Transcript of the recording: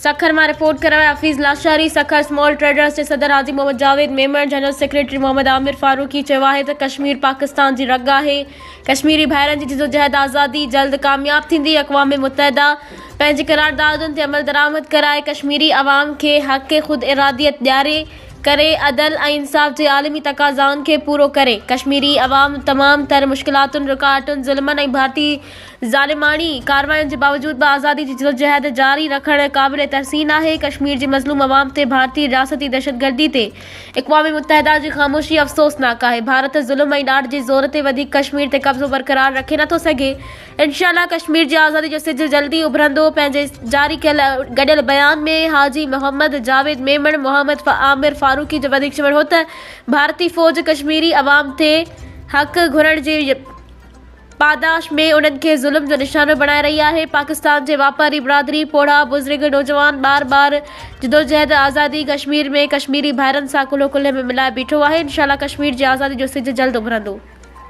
سکر مان رپورٽ ڪري رهيو آهي حفيظ لاشاري، سکر اسمال ٽريڊرز جي صدر حاجي محمد جاويد ميمڻ، جنرل سيڪريٽري محمد عامر فاروقي چيو آهي ته ڪشمير پاڪستان جي رڳ آهي، ڪشميري ڀائرن جي جدوجهد آزادي جلد ڪامياب ٿيندي، اقوام متحده پنهنجي قراردادن تي عملدرآمد ڪرائي ڪشميري عوام کي حق خود اراديت ڏياري ڪري عدل ۽ انصاف جي عالمي تقاضائن کي پورو ڪري. ڪشميري عوام تمام تر مشڪلاتن، رڪاوٽن، ظلمن ۽ ڀارتي ظالماڻي ڪاررواين جي باوجود به آزادي جي جدوجهد جاري رکڻ قابل تحسين آهي. ڪشمير جي مظلوم عوام تي ڀارتي رياستي دهشتگردي تي اقوام متحده جي خاموشي افسوسناڪ آهي. ڀارت ظلم ۽ ڏاڍ جي زور تي وڌيڪ ڪشمير تي قبضو برقرار رکي نٿو سگهي. انشاء الله ڪشمير جي آزادي جو سج جلدي اڀرندو. پنهنجي جاري ڪيل گڏيل بيان ۾ حاجي محمد جاويد ميمڻ، محمد عامر فاروقي جو وڌيڪ چوڻ هو ته ڀارتي فوج ڪشميري عوام تي حق گهرڻ جي پاداش ۾ انهن کي ظلم جو نشانو بڻائي رهي آهي، پاڪستان جي واپاري برادري، پوڙها، بزرگ، نوجوان، ٻار ٻار جدوجهد آزادي ڪشمير ۾ ڪشميري ڀائرن سان ڪلهو ڪلهي ۾ ملائي بيٺو آهي، انشاء الله ڪشمير جي آزادي جو سج جلد اڀرندو.